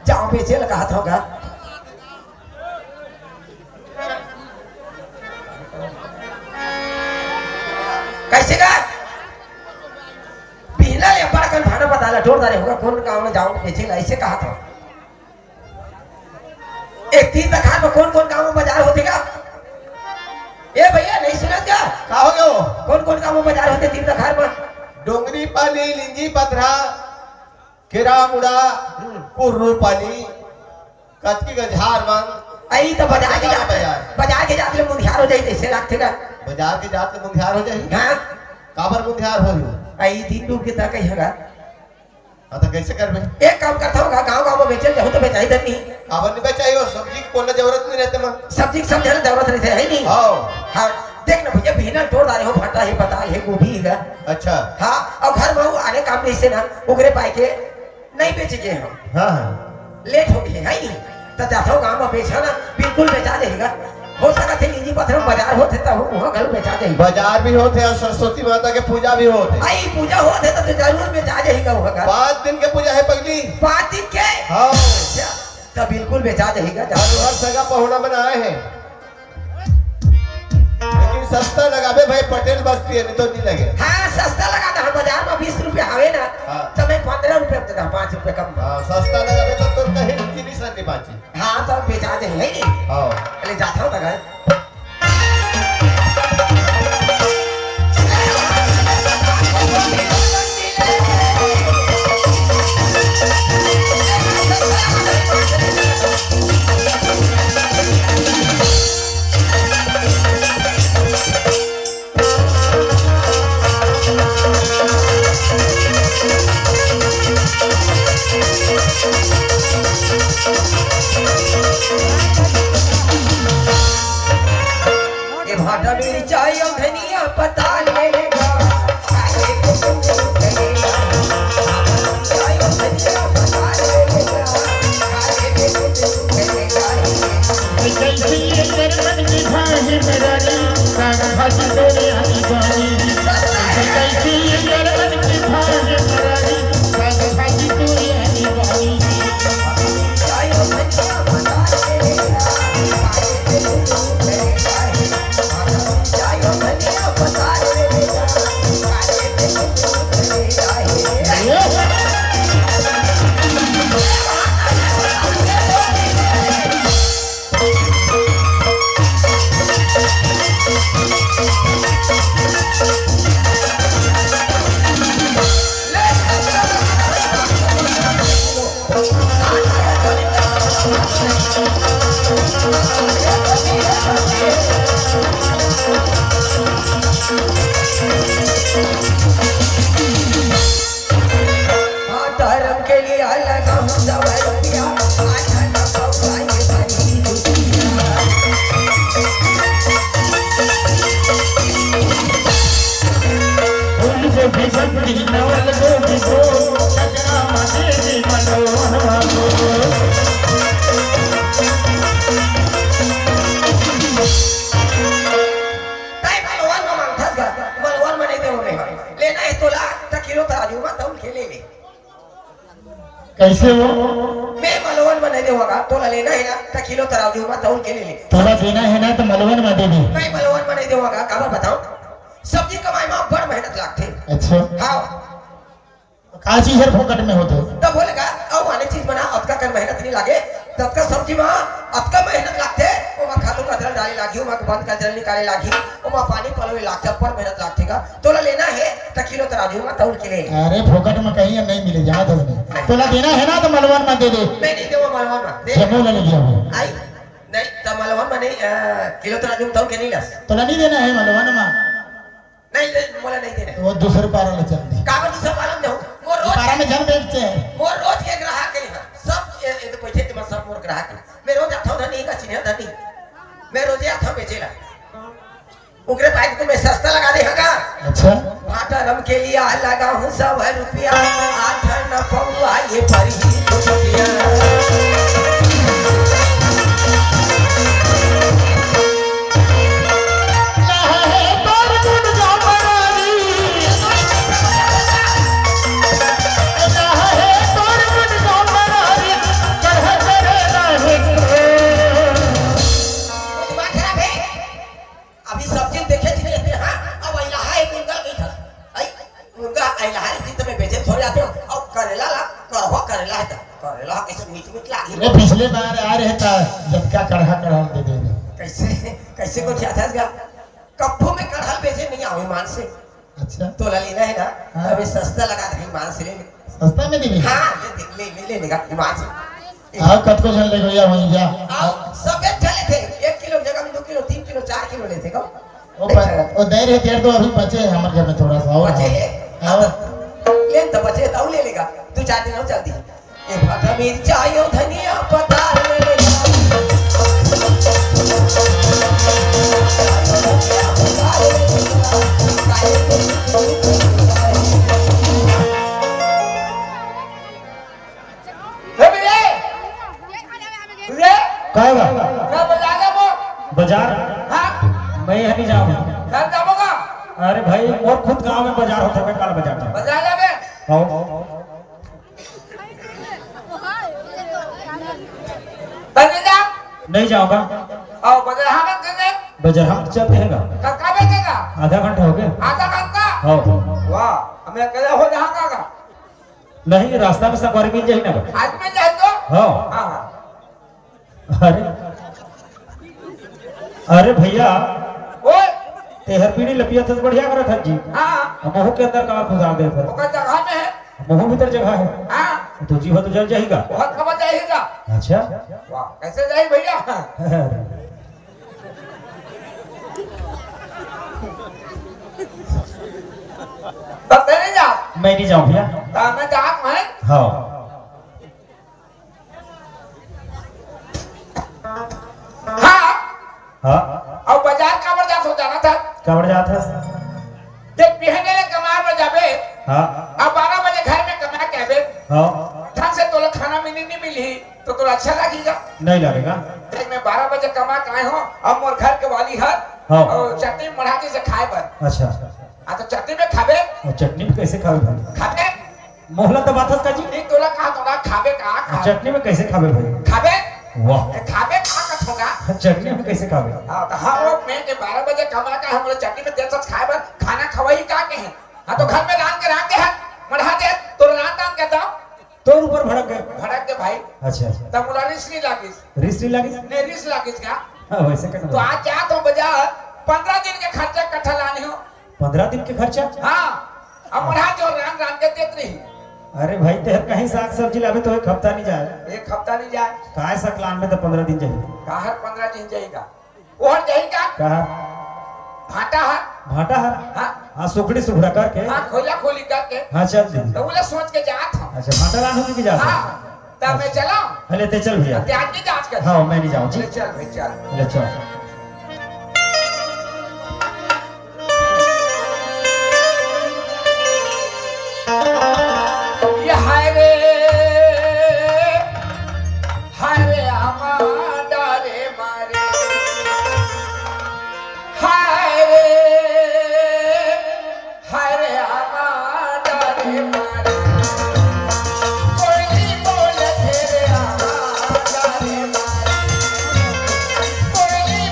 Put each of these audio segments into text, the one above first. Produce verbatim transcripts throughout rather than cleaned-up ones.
जांव बेचे ल कहत हव गा। कइसे गा? बिहना ले अब्बड़ अकन भांटा पताल ल टोर डारे हव गा, कोन गांव म जांव बेचे ल, अइसे कहत हव। ए तीर तखार म कोन-कोन गांव म बजार होथे गा? ए भइया, नइ सुनत गा? का हो गे वो? कोन-कोन गांव म बजार होथे तीर तखार म? डोंगरी पाली, लिंजी पथरा, केरामुड़ा, हम्म। कुर्रू पाली, कतकी गझार मन। अई त बजार के जात, बजार। बजार के जात ले मुंधियार हो जाही, तइसे लागथे गा। बजार के जात ले मुंधियार हो जाही? हाँ। काबर मुंधियार होही? अई दिन डूब के त कही हगा। हाँ, त कइसे करबे? एक काम करथंव गा, गांव-गांव म बेचे ल जाहूं त बेचाही धन नहीं। काबर नइ बेचाही वो? सब्जी के कोनो जरूरत नइ रहिथे म। सब्जी के सब झन जरूरत रहिथे, हे नहीं? हाँ। हाँ, देख ना भइया, बिहना ल टोर डारे हव, भांटा हे, पताल हे, गोभी हे गा। अच्छा। हाँ, अउ घर म वो आने काम नइ से ना, उकरे पाय के नइ बेचे गे हंव। हाँ, हाँ। लेट हो गे हे, हे नहीं? त जाथंव गांव म बेचहूं ना, बिल्कुल बेचा जाही गा। हो सकत हे लिंजी पथरा म बजार होथे त उहां घलो बेचा जाही। बजार भी होथे अउ सरस्वती माता के पूजा भी होथे। अई पूजा होथे त, त जरूर बेचा जाही गा उहां गा। पांच दिन के पूजा हे पगली। पांच दिन के? हाँ। अच्छा, त बिल्कुल बेचा जाही गा, जा। अउ हर सगा पहुना मन आए हे। लेकिन सस्ता लगाबे भाई, पटेल बस्ती हे, नइ तो नइ लगे। हाँ, सस्ता लगा दे, हाँ, बजार म बीस रुपया हवे ना, हाँ। त मैं पंद्रह रुपया म दे दे, पाँच रुपया कम म। हाँ, सस्ता लगाबे त तोर कहीं जिनिस नइ बांची। हाँ, त बेचा जाही, हे नहीं? हाँ। ले जाथंव त गा। ये भाटा मिर्चा अउ धनिया पताल ले लेगा। हाँ, धर्म के लिए अलग हम सौ रुपया, आधा न पौवा ये बनी दुनिया। फूल गोभी, बंदी, नवल गोभी को, कचरा मचे जी मनोहरवा को। तैं मलवन म मांगथस गा, मलवन म नइ देवंव मैं। लेना हे तोला, त किलो तराजू म तौल के ले ले। कइसे वो? मैं मलवन म नइ देवंव गा, तोला लेना हे ना, त किलो तराजू म तौल के ले ले। तोला देना हे ना, त मलवन म दे दे। मैं मलवन म नइ देवंव गा, काबर बतावंव? सब्जी कमाए म बड़ मेहनत लागथे। अच्छा। हाँ। का चीज हर फोकट में होथे? त बोले गा, अउ आने चीज बना, अतका कन मेहनत नइ लागे, ततका सब्जी म अतका मेहनत लागथे, ओमा खातू कचरा डाले लागही, ओमा बंद कचरा निकाले लागही, ओमा पानी पलोए लागथे, अब्बड़ मेहनत लागथे गा। तोला लेना हे, त किलो तराजू म तौल के ले ले। अरे, फोकट म कहीं नइ मिले, जाना तो नहीं। तोला देना हे ना, त मलवन म दे दे। मैं नइ देवंव मलवन म, दे। जम्मो ला ले जाबो। अई, नहीं, त मलवन म नहीं, अ, किलो तराजू म तौल के नइ लस। तोला नइ देना हे मलवन म। नहीं, नहीं, मोला नहीं देना हे। वो दूसर पारा ले चल दे। काबर दूसर पारा में जाहूं? मोर रोज पारा में झन बेचथे। मोर रोज के ग्राहक हे इहाँ। सब ए, ए तो बैठे ते, सब मोर ग्राहक हे। मैं रोज आथंव धनी का चिन्हे धनी। मैं रोजे आथंव बेचे ला। ओकरे पाए तो मैं सस्ता लगा दे हंव गा। अच्छा। भाटा रम के लिए आ लगा हूँ सौ रुपया। आधा न पौवा ये परी दुनिया। ला, कैसे मीठ मीठ लागी। अरे, पिछले बार आय रहे त जतका कड़हा कड़हा दे दे रहे। कैसे, कैसे गोठियाथस गा? कब्बो मैं कड़हा बेचे नहीं आवे ईमान से। अच्छा। तोला लेना हे ना? हाँ। अभी सस्ता लगा दे, ईमान से ले ले। सस्ता में देबे? हाँ, ले दे, ले, ले, ले लेगा ईमान से। अउ कतको झन लेगो या वहीं जा। अउ सब एक ठा लेथे, एक किलो के जगह में दो किलो, तीन किलो, चार किलो लेथे का? ओ एक प-, ठा। ओ दे रहे तेरे तो अभी बचे हे हमर घर में थोड़ा सा अउ बचे हे? हाँ। हाँ, तो ले तो बचे हे, तो ले लेगा। दू चार दिन अउ चल दी। ए भाटा मिर्चा यो धनिया पताल ले ले। ए रे! रे! काय बा? मैं बजा ले वो। बजार? हाँ। मैं यहाँ नहीं जाऊँ। घर जाऊँगा। अरे भाई, मोर खुद गांव में बजार होथे, मैं काला बजार जाऊँ? बजा ले बे। आओ। तने जा। नहीं जाऊंगा। आओ, बजरहा मत करने। बजरहा मत चलते हैं का? कब, कब बेचेगा? आधा घंटा हो गया। आधा घंटा? हाँ। वाह, हमें अकेला हो जहाँ का का? नहीं, रास्ता में संगवारी मिल जाही ना का? आज मिल जाए तो? हाँ। हाँ, हाँ। अरे, अरे भैया, ओए। तेहर बीड़ी लपिया थस, बढ़िया करत हस जी। हाँ। अब महू के अंदर का खुदा दे थस। ओकर जगह में है। महू भीतर जगह है। हाँ। तो जीवा तो जल जाही का? बहुत खबर जाही का। अच्छा। वाह, कैसे जाही भैया? अरे। तब नहीं जा। मैं नहीं जाऊँ भैया। तो मैं जात मैं। हाँ। हाँ। हाँ। अउ बजार काबर जात हो, जानत हस? काबर जात हस? देख, बिहने ले कमाए बर जाबे। हाँ। अउ बारह बजे घर में कमा के आबे। हाँ। ढंग से तोला खाना मिली, नहीं मिली, तो तोला अच्छा लगेगा? नहीं लगेगा। देख, मैं बारह बजे कमा के आए हूँ, अब मोर घर के वाली हर हाँ। अउ चटनी मढ़ा के से खाए बर। अच्छा। हाँ, तो चटनी में खाबे? अउ चटनी में कैसे खाबे भाई? खाबे? मोहला तो बात हस का जी? नहीं, तोला कहा, तोला खाबे का, खा। चटनी में कैसे खाबे भाई? खाबे? वाह। ए, खाबे का कथों का? चटनी में कैसे खाबे? हाँ, तो हम लोग में के बारह बजे कमा के हम लोग चटनी में तेल सच खाए बर खाना खवाई का के हैं? हाँ, तो घर में रांध के रांध दे है, मढ़ा दे, तो रांध रांध के दो। तोर ऊपर भड़क गए। भड़क गए भाई। अच्छा। तब मोला रिस नहीं लागिस। रिस नहीं लागिस? नहीं, रिस लागिस क्या? हाँ, वैसे कर तो आज जात हो बाजार, पन्द्रह दिन के खर्चा कट्ठा लाने हो। पन्द्रह दिन के खर्चा? हाँ, अब बढ़ा जो रान रान के देत रही। अरे भाई, तेहर कहीं साग सब्जी लाबे तो एक हफ्ता नहीं जाए। एक हफ्ता नहीं जाए। काय सकलान में तो पन्द्रह दिन जाही। काहर पन्द्रह दिन जाएगा? ओहर जाही का? कहा? भाटा हर। भाटा हर? हाँ। हाँ, सुखड़ी सुखड़ा करके। हाँ, खोला खोली करके। हाँ, चल दी। तो बोले सोच के जात हम। अच्छा, भाटा लान होगी कि जात हम? हाँ, तब मैं चला। अरे, ते चल भैया। ते आज की जांच कर। हाँ, मैं नहीं जाऊँ जी। ले चल भाई, चल। ले चल। ये हाय रे, हाय रे, आमा डारे मारे। हाय रे, हाय रे, आमा डारे मारे। कोयली बोलथे रे, आमा डारे मारे। कोयली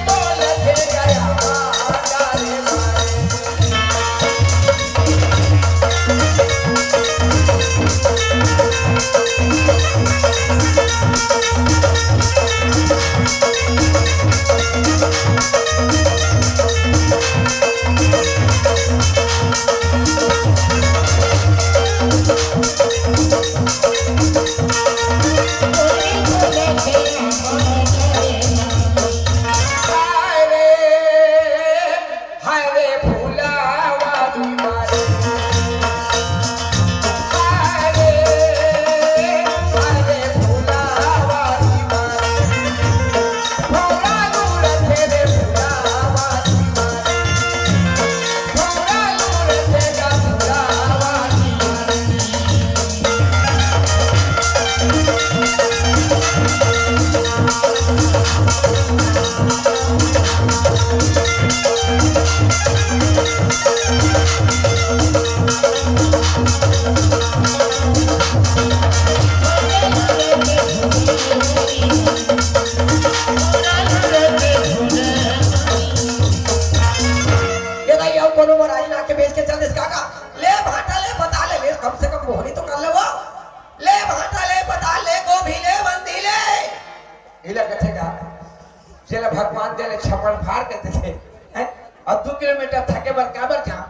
चला भगवान जले छप्पड़ फाड़ के देथे, हैं? अउ दू किलोमीटर थके बर काबर जांव?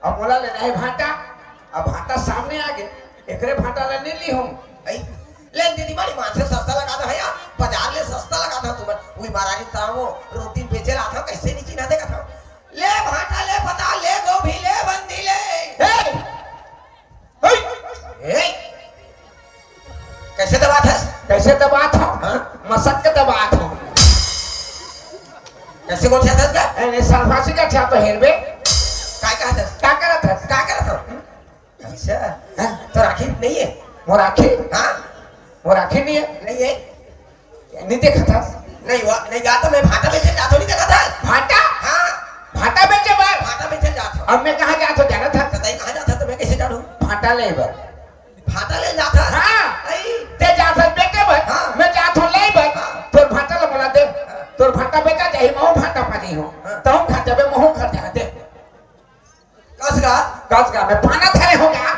अब मोला लेना हे भांटा, अब भांटा सामने आ गे, एकरे भांटा ला नइ लिहूं। अई, ले दीदी मारी मान से सस्ता लगा दे भैया, बाजार ले सस्ता लगा दे तुमन। उही मारा नी तावो, रोटी बेचे ला था, कइसे नी चिन्हा देखा था। ले भांटा, ले पताल, ले गोभी, ले बंदी, ले। ए! ए! कइसे दबात हस? कइसे दबात हंव? हाँ? मसक के दबात हंव। कइसे गोठियात हस गा? ए, नहीं, सरफासी का छाप तो हेरबे। काय कहत हस? का करत हस? का करत हस? अच्छा, हाँ? तोर आँखी नइ हे? मोर आँखी? हाँ? मोर आँखी नइ हे? नइ हे। नइ देखत हस? नइ हुआ, नइ गा तो मैं भांटा बेचे जात हंव, नइ देखत हस? भांटा? हाँ। भांटा बेचे बर? भांटा बेचे जात हंव। अब मैं कहाँ जात हंव जानत हस? त तैं कहाँ जात हस त मैं कइसे जानहूं? भांटा ले बर। भांटा ले जात हस? हाँ। अई। तैं जात हस बेचे बर, हाँ। मैं जात हंव ले बर। हाँ। तोर भांटा ला मोला दे। हाँ। तोर भांटा बेचा जाही, महूं भांटा पा जहूं। हाँ। तहूं घर जाबे, महूं घर जाहूं, दे। कस गा? कस गा, मैं पाना धरे हंव गा।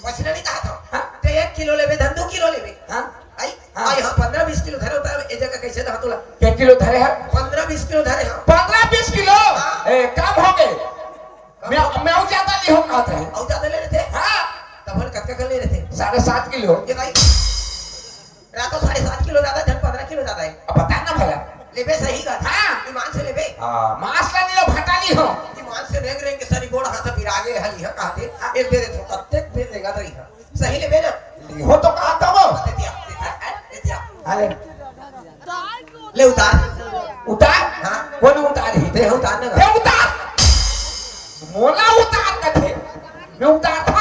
वइसने नइ कहत हंव। हाँ? तैं एक किलो लेबे, धन दू किलो लेबे। हाँ? अई, हाँ। अई, हाँ, पंद्रह बीस किलो धरे हंव, त ए जगह कइसे दहूं तोला? के किलो धरे हस? पंद्रह बीस किलो धरे हंव। पंद्रह बीस किलो? हाँ। ए, कम होगे। मैं, मैं अउ जादा लिहूं कहत रहें। अउ जादा ले रहिते? हाँ। तब कतका कन ले रहिते? साढ़े सात किलो। ए भाई, रातो साढ़े सात किलो जादा, धन पंद्रह किलो जादा हे। अब बता ना भला। लेबे सही गा। हाँ। ईमान से लेबे। हाँ, मांस ला नइ लिहूं, भांटा लिहूं। ईमान से रेंग रेंग के सरी गोड़ हाथ पिरा गे हली ह, कहते, एक बेर तो कतेक बेर रेंगत रही ह। सही लेबे ना? लिहूं तो कहत हंव। दे दिया, दे दिया, दे दिया। हाँ, ले। ले उतार। उतार? हाँ। कोन उतारही? तैं उतार ना। तैं उतार। मोला उतार कथे। मैं उतारथंव?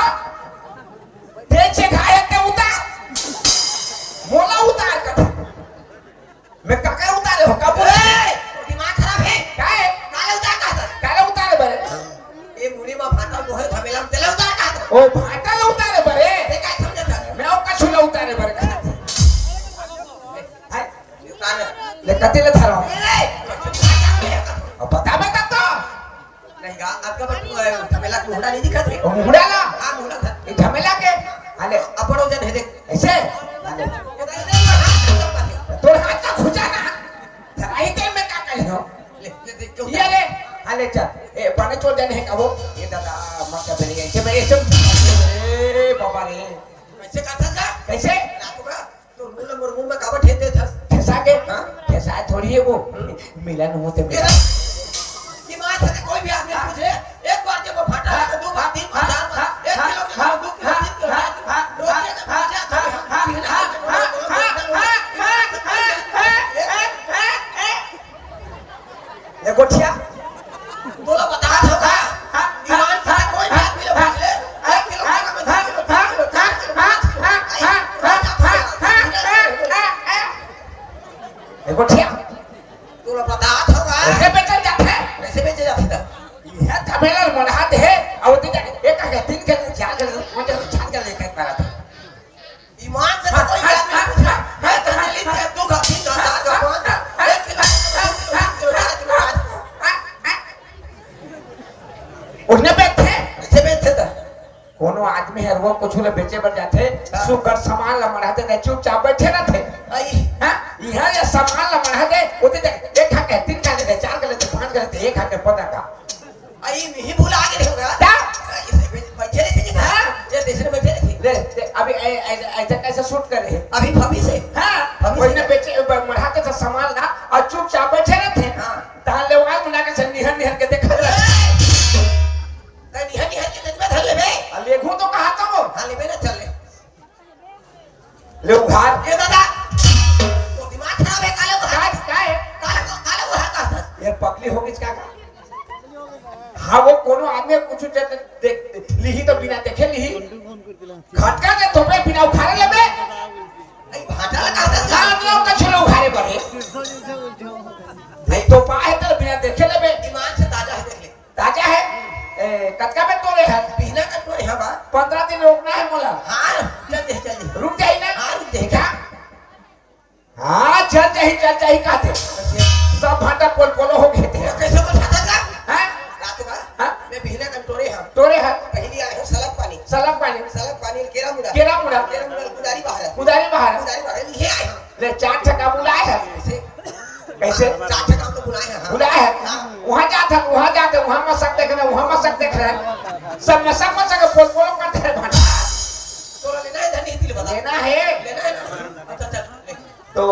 तैं चेघा हे, तैं उतार। मोला उतार कथे। मैं काकर उतारे हंव? का बोले? ए, दिमाग खराब हे। काय? काला उतार कहत हस? काला उतारे बर? ए मुड़ी मा भांटा मोहे धमेला में तेला उतार कहत हस? ओ, भांटा ला उतारे बर? तैं काय समझत हस? मैं अउ कछु ला उतारे बर कहत हंव। हाय। उतार। ले कति ले धरंव? ए, अब बताबे तब तो। नहीं गा, अतका बर तू, अ, धमेला के मुहड़ा नइ दिखत हे? ओ मुहड़ा ला? हाँ, मुहड़ा था। ए धमेला के? हाले। अपन वजन हे देख। अइसे? हाले। तोर हाथ ला खुजा ना। धराही तेल में का करिहंव? ले, ले देख, क्यों? ये रे। हाले चल। ए, बने चोर जन हे का वो? ए दादा, मत कर बेरे, अइसे में, अइसे में। ए बाबा रे। कइसे करथस गा? कइसे? रात को तोर मुंह ल मोर मुंह में काबर ठेस देथस? ठेसा के? हाँ? ठेसा थोड़ी हे वो। हम्म। मिलन होते ए मिलन। भाई, दिमाग से कोई भी आदमी पूछे, एक बार जब वो फटा है तो दो बार, तीन बार, चार बार, एक किलो के दो किलो, तीन किलो, चार किलो, रोज ये सब पूछे, तो हम पीने आते हैं, बोलो, बोलो, बोलो, बोलो। ये गोठिया। तोला बता दो का? ईमान से कोई भी आदमी ले पूछ ले, एक किलो खाना में दो किलो, तीन किलो, चार किलो, पाँच किलो, ये गोठिया। तोला बता दो का? कइसे बेचे जाथे? कइसे बेचे जाथे त? ये धमेला मन हाथ हे, अउ ओती जाके एक आगे तीन के, चार के, पाँच के, छह के लेके करत हे। ईमान से तो कोई बात नहीं पूछा। मैं तो नहीं लेते, दो का, तीन का, चार का, पाँच का, एक किलो, दो किलो, तीन किलो, चार किलो, पाँच किलो। उसने बेचथे? कइसे बेचथे त? कोनो आदमी हर वो कुछ ले बेचे बर जाथे, हाँ। सुग्घर सामान ला मढ़ाथे, नहीं चुपचाप बइठे रहिथे। अई। हाँ? इहाँ ये सामान ला मढ़ाथे, ओती देख, एक हाथ के तीन का लेथे, चार का लेथे, पाँच का लेथे, एक हाथ के पंद्रह का। अई, मिही भुला गे होगा। का? अई, इसे बइठे रहिथे जी। हाँ। ये दूसरे बइठे रहिथे। ले, ले, अभी ऐ-, ऐ-, ऐसे कैसे शूट करे हे? अभी फबीस हे। हाँ। फबीस हे। वही ने बेचे, ब-, मढ़ाथे त सामान ला, अउ चुपचाप बइठे रहिथे। हाँ। तहाँ ले वाल बना के से निहर, निहर के देखत रहिथे। ए! त निहर, निहर के देखबे धर लेबे। आ, लेगहूँ तो कहा तो वो। हाँ, लेबे ना, चल ले। ले उघार। ए दादा, तोर दिमाग खराब हे, काले उघार। काय, काय? काले, काले उघार का? ये पगली हो गई का, का? हाँ, वो कोनो आदमी कुछ दे, दे, लिही तो बिना देखे लिही। खटका के थोपे बिना उघारे लेबे। अई भांटा लगा दे। हाँ, हम लोग का छुलो उघारे पड़े। नहीं तो पाए तो बिना देखे लेबे। ईमान से ताजा हे, देख ले। ताजा हे? ए, कतका में तोरे हे? बिहना का तोरे हे बा। पंद्रह दिन रोकना हे मोला। हाँ, चल दे, चल दे। रुक जाही ना? हाँ, रुक जाही। क्या? हाँ, चल जाही, चल जाही कहथे। अच्छा। सब भांटा पोल पोलो हो गे हे। तो कइसे बोल सकत हे? हाँ? रात का? हाँ? मैं बिहना का तोरे हे। तोरे हे। पहिली आए हंव सलक पानी। सलक पानी। सलक पानी, केरा मुड़ा। केरा मुड़ा। केरा मुड़ा, कुदारी बहारा। कुदारी बहारा। कुदारी बहारा, ये आए हंव। ले, चार छक्का बुलाए हे। कइसे? कैसे? चार ठे काम तो बुलाए हैं, हाँ। बुलाए हैं। हाँ। वहाँ जात है, वहाँ जात है, वहाँ मसक देख रहे हैं, वहाँ मसक देख रहे हैं। सब मसक मसक के पोल पोल करते हैं भांटा। तोला लेना है धनी, तिल बता। लेना है। लेना है ना? अच्छा, चल, ले। तो,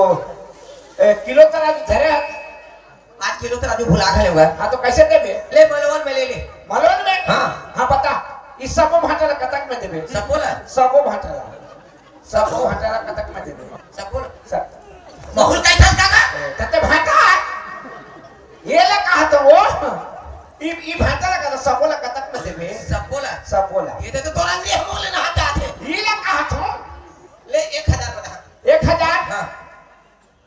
ए, किलो तराजू धरे है। आज किलो तराजू भुला खा लेगा। हाँ, तो कैसे देबे? ले, मलवन में ले ले। मलवन में? हाँ। हाँ, बता। इस सबो भांटा ला कतक में देबे? सबो ला? सबो भांटा ला। सबो भांटा ला कतक में देबे? सबो ला। सब। बहुत कैसा काका? ए, तते भांटा है। ये ला कहा तो वो। ई, ई भांटा ला कहा तो सबो ला कतक में देबे? सबो ला। सबो ला। ये तो तोरा लिए हम लेना हटा थे। ये ला कहा तो। ले, एक हजार बता। एक हजार? हाँ।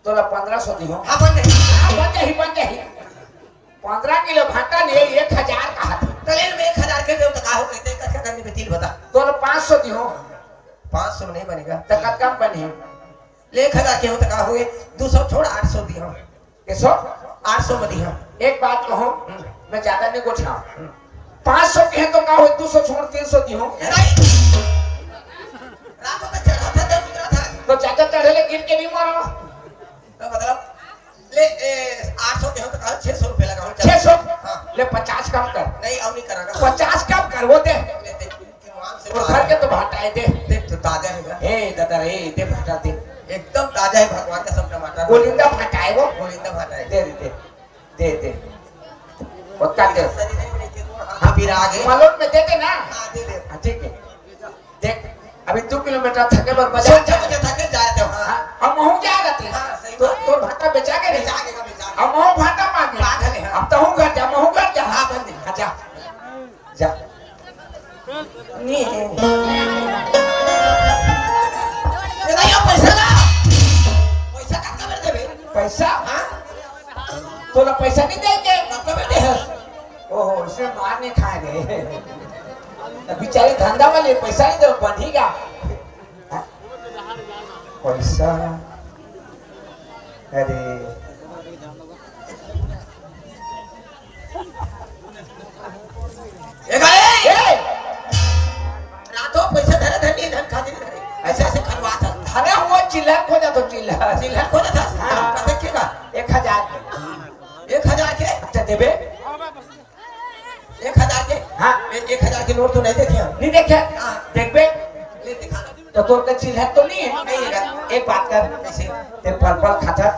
तोला पन्द्रह सौ दिहो। हाँ, बन जाही। हाँ, बन जाही, बन जाही। पन्द्रह किलो भांटा ले एक हजार कहा थे। तो ले, मैं एक हजार के देव तो का हो कहते, कतका करने में तिल बता। तोला पाँच सौ दिहो। पाँच सौ में नहीं बनेगा। तो कतका में बनही? ले, एक हजार के हो तो का हो, दो सौ छोड़, आठ सौ दिहो। एक सौ? आठ सौ में दिहो। एक बात कहो, हम्म। मैं ज्यादा नहीं गोठा। हम्म। पाँच सौ के हैं तो का हो, दो सौ छोड़, तीन सौ दिहो। ए भाई, रातों में चढ़ा था, जब उतरा था। तो ज्यादा चढ़े ले गिर के नहीं मरो। तो मतलब, ले, ए, आठ सौ के हो तो कहा, छह सौ रुपये लगाओ, चल। छह सौ? हाँ। ले, पचास कम कर। नहीं, अब नहीं करांगा। पचास कम कर, वो दे। ले, दे, भगवान से वो घर के तो भाटा है, दे। देख, तो ताजा है ना? ए, दादा रे, दे भाटा दे। एकदम ताजा है, भगवान का सब टमाटर। गोलिंदा भाटा है वो। गोलिंदा भाटा है। दे, दे, दे। दे, दे। ओतका दे। सही नहीं, नहीं, नहीं, हाँ, फिर आगे। मालूम में दे दे ना। हाँ, दे दे। हाँ, ठीक है। देख, अभी दो किलोमीटर थके बर बाजार सोचे जा। मुझे थके जा रहे थे, हाँ। हाँ, अब महू जा रहे थे। हाँ, सही तो, बात। तो भाटा बेचा के नहीं? बेचा के, बेचा के। अब महू भाटा मांगे। पागल है, हाँ। अब तो हूँ घर जा, महू घर जा। हाँ, बंद है। हाँ, जा। जा। नहीं। ये नहीं, ये पैसा ला। पैसा कब, कब देबे? पैसा? हाँ? तोला पैसा नहीं देंगे, मतलब नहीं है। ओहो, इसमें मार नहीं खाए रे। बेचारे धंधा वाले पैसा नहीं दे, बंधेगा। हाँ? पैसा, अरे। ए भाई! ए! रातों पैसा धरे धरे नहीं, धन खातिर नहीं धरे। ऐसे ऐसे खनवा था। धरे हुआ चिल्हर खोजा तो चिल्हर। चिल्हर खोजा था? हाँ। कते के का? एक हजार के। एक हजार के? अच्छा, देबे? एक हजार के? हाँ। ए-, एक हजार के नोट तो नहीं देखे हम। नहीं देखे? हाँ। देखबे? ले दिखा। तो तोर के चिल्हर तो नहीं है? नहीं है। एक बात कर। कैसे? ते पल पल खाता?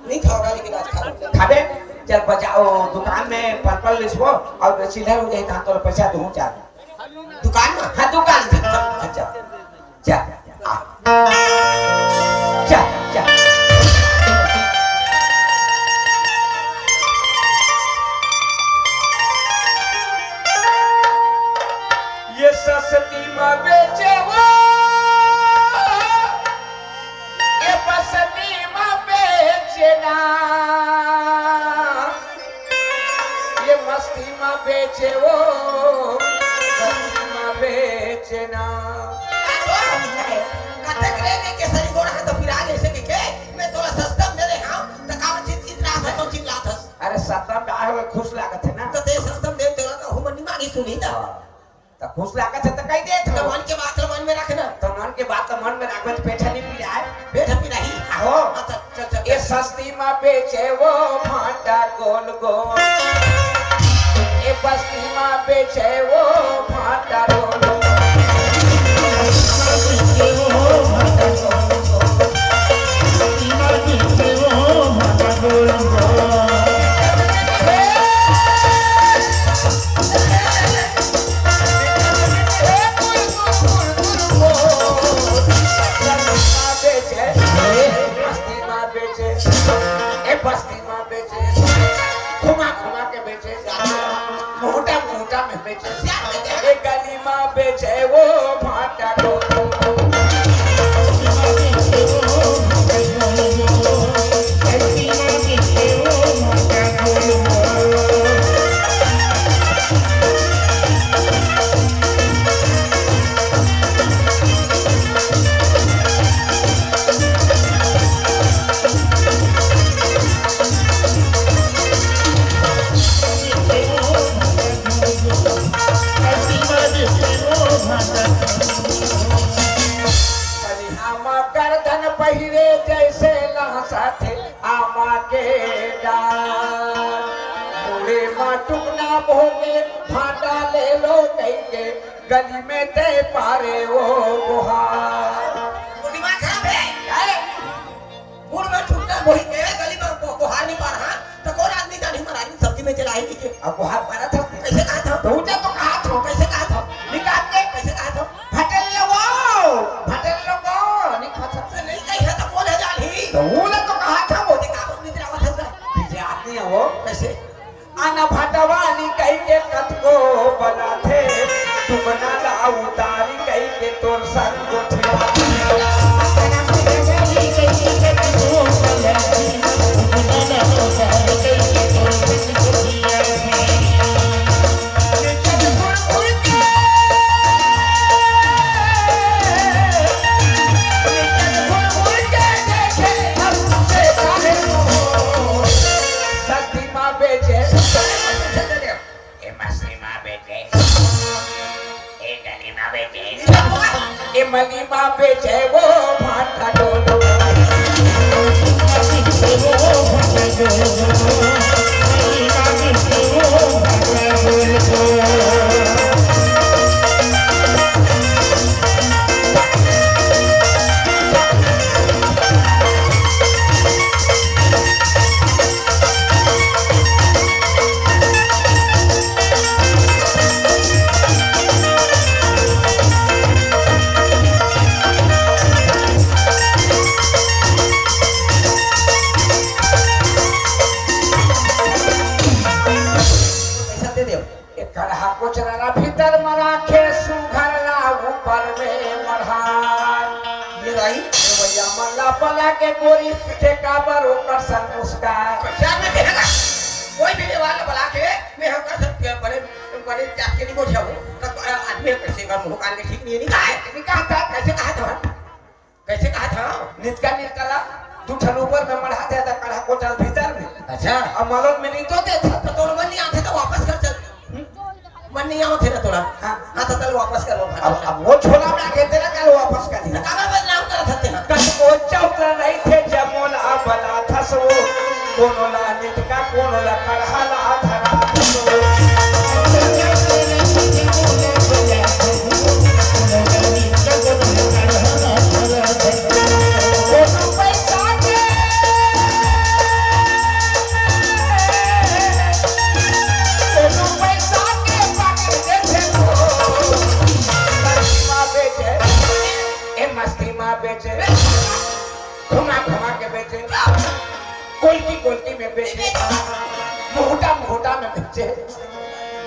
नहीं खाओगा, लेकिन आज खा लो। खाबे? चल बजा, ओ, दुकान में पल पल लिसबो और चिल्हर हो जाए तो तोर पैसा दूँ, चल। दुकान में? हाँ, दुकान में। अच्छा। जा, आ। जा, जा। ये सस्ती में बेचे वो, ये बस्ती में बेचे ना। ये मस्ती में बेचे वो, मस्ती में बेचे ना। कतेक रे के केसरी गोड़ हाथ पिरा जैसे कि के, मैं तोला सस्ता में दे रहा हूँ, तो का चित चित रात है तो चिल्लात हस। अरे सस्ता में आए हुए खुश लागत है ना। तो दे सस्ता में दे तोला तो हुमन नहीं मांगी सुनी था। हाँ। त खुश लागत हे त कहि देत हँव। त मन के बात ल मन में रखना। त मन के बात ल मन में रखबे त पेट ह नइ पिराय। पेट ह पिराही। आहो। हाँ, चल, चल, चल, ए चल। सस्ती म बेचे वो भांटा गोल गोल। ए बस्ती म बेचे वो भांटा गोल गोल। ए बस्ती म बेचे, घुमा घुमा के बेचे, मोटा मोटा में बेचे, ए गली म बेचे वो भांटा को। होगे भाटा ले लो कहिके गली में ते पारे वो गोहार। वो दिमाग खराब है। है? मूड में टूटता वही के गली में गो-, गोहार नहीं पा रहा, तो कौन आदमी जानी हमारा आदमी सब्जी में चला ही नहीं के। अब गोहार पारा था। कैसे कहा था? तो उठा तो कहा था। कैसे कहा था? निकाल के। कैसे कहा था? भाटा ले लो वो, भाटा ले लो वो, नहीं कहा था। तो नहीं कही है तो कौन है जानी? तो वो ना तो कहा था वो। देखा वो निकला हुआ था उसका। पीछे आदमी है वो। कैसे? आना भटवाली कहिके कतको बलाथे, तुमना ला उतारी कहिके तोर संग गोठिया। सस्ती माँ बेचे। ए मछली माँ बेचे, ए गली माँ बेचे, ए मली माँ बेचे, वो भाटा डोलो। पैसा दे दे। ए कढ़ा कोचरा ला भीतर म राखे, सुघर ला ऊपर में मढ़ा। ये दाई? ए भैया मन ला बला के गोरी पीछे काबर ओकर संग मुस्कान। पैसा में देगा। कोई भी व्यवहार ला बला के मैं हम कर सकते हैं, बड़े, बड़े जात के नहीं बोल जाओ। तब आदमी कैसे का मुंह कान के ठीक नहीं है, नहीं कहा है? नहीं कहा था, कैसे कहा था? कैसे कहा था? नितका नितका ला दू ठन ऊपर में मढ़ा दे था, कढ़ा कोचरा भीतर में। अच्छा। अब मलोट में नहीं तो दे था। तो तोर मन नहीं आते तो वापस कर चल। हम्म? मन नहीं आवत है ना तोरा? हाँ। हाँ, तो चल वापस कर लो। अब, अब वो छोला में आके तेरा कल वापस कर दिया। तो काबर बदनाम करत हते हैं? कल वो चौक रही थे जब मोला बला था सो, कोनो ला नितका, कोनो ला कढ़ा ला धरा था सो। ए मस्ती मा बेचे, घुमा घुमा के बेचे, कोल्टी कोल्टी में बेचे, मुहटा मुहटा में बेचे,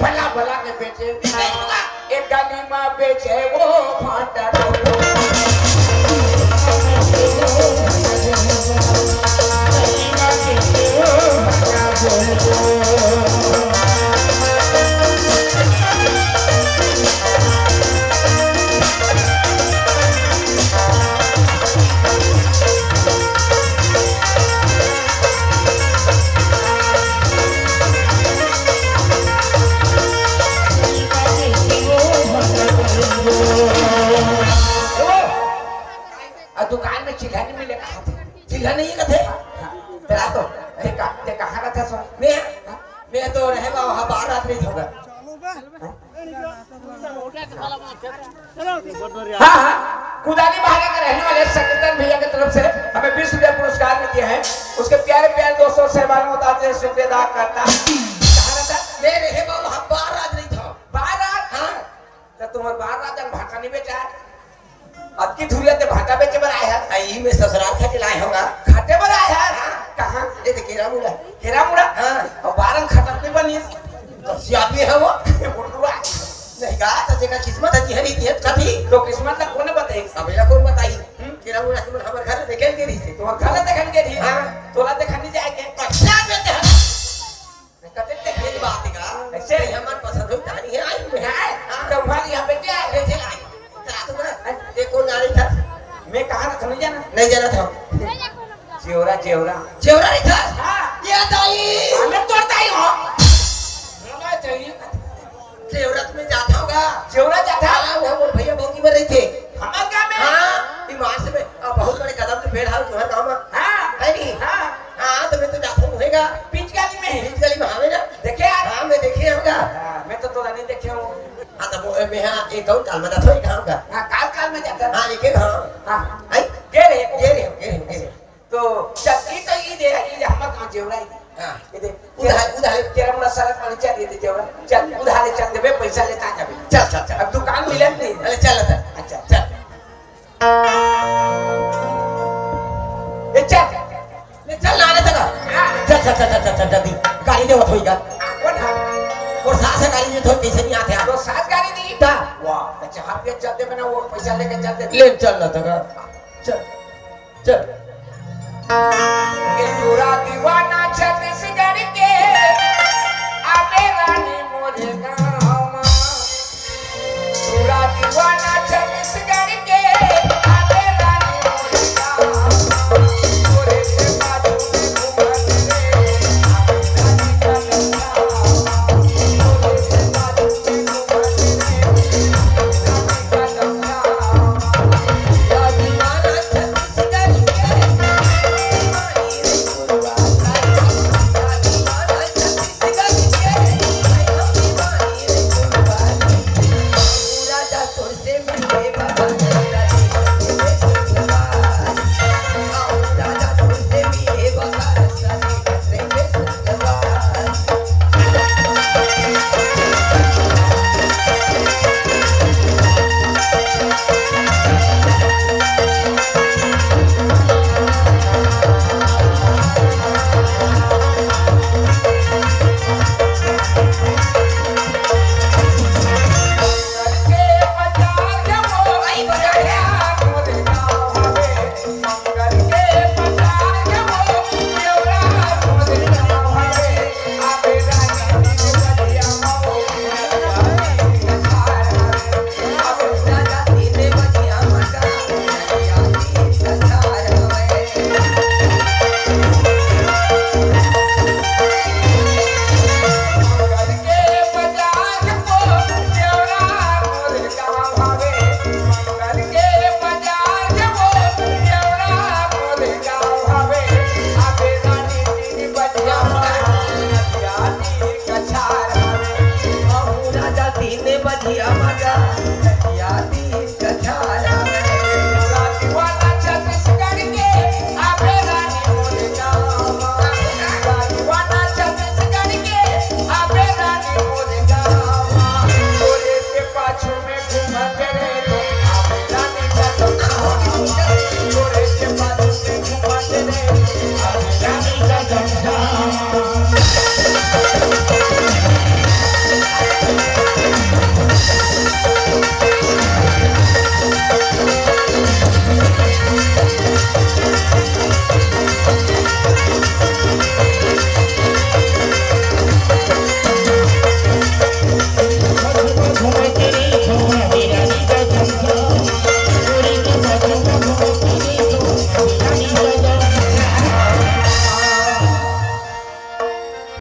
बला बला के बेचे, एक गली मा बेचे वो भाटा डोलो। आ दुकान में चिल्हा नहीं मिले कहा थे? चिल्हा नहीं है कथे? हाँ। तेरा तो, ते का, ते कहाँ रहता सो? मैं, हाँ? मैं तो रहे बा वहाँ बाहर रात नहीं था। हाँ, हाँ, कुदाली बहारा के रहने वाले संकीर्तन भैया की तरफ से हमें बीस रुपया पुरस्कार भी दिया है। उसके प्यारे प्यारे दोस्तों, साहबान, बताते हैं, शुक्रिया अदा करता। कहाँ रहता? मैं रहे बा वहाँ बाहर रात नहीं था। बाहर रात? हाँ। तो तुम्हारे बाहर रात भाटा नहीं बेचा है? अतकी धुरिया ते भाटा बेचे बर आए हस? आई में ससुराल खाके लाए होगा। खाटे बर आए हस? हाँ। कहाँ? ये तो केरा मुड़ा। केरा मुड़ा? हाँ। और बारह खटक नहीं बनी। तो सियापी है वो। बुढ़वा। नहीं गा, तो जेकर किस्मत है, तिहरी तिहर कभी। तो किस्मत ला कौन बताई? अब एला कौन बताई? हम्म? केरा मुड़ा के मन हमर घर देखे के रही से। तुम्हारे घर देखे के रही? हाँ। तोला देखा नहीं जाए के? कच्चा में देख। कते ते खेत बात का? कैसे? ये हमार पसंद हो, कहानी है, आई में है। हाँ। तो वहाँ यहाँ पे क्या है? कैसे आई? रात में देखो नारी था। मैं कहाँ रखा नहीं जाना? नहीं जाना था। जेवरा, जेवरा। जेवरा नहीं था? हाँ। ये दाई। हाँ, मैं तोर दाई हूँ। हमारा चाहिए। जेवरा में जाता होगा। जेवरा जाता? हाँ, वो मोर भैया भौजी में रही थे। हमारे गाँव में? हाँ, बीमार से मैं, आ, बहुत बड़े कदम के पेड़ हाल तुम्हारे गाँव में। हाँ। है नहीं? हाँ। हाँ, तो मैं तो जाता हूँ, होएगा। बीच गली में है। बीच गली में हवे ना। देखे यार। हाँ, मैं देखे हूँगा। एक और काल में जात हो, एक गाँव का। हाँ, काल काल में जात हो। हाँ, एक एक, हाँ। हाँ। आई? गे रहे, गे रहे, गे रहे, गे रहे। तो चल, ई तो ई दे, ई दे, हमर गाँव जेवरा ई। हाँ। ई दे। उधार, उधार। तेरा मुड़ा सरक मारे, चल, ई दे जेवरा। चल, उधारे चल देबे, पैसा लेता जाबे। चल, चल, चल। अब दुकान मिलत नहीं। अरे, चल, चल। अच्छा, चल। ए, चल। ले चल ना रे तका। हाँ। चल, चल, चल, जल्दी। गाड़ी देवत होई का? हाँ, कौन है? मोर सास ह गाड़ी देवत होई, कइसे नहीं आथे आप? तो सास गाड़ी दी? ता। वाह, तो चाह पिए चलते बना, वो पैसा लेके चलते। ले चल ना तका। चल, चल।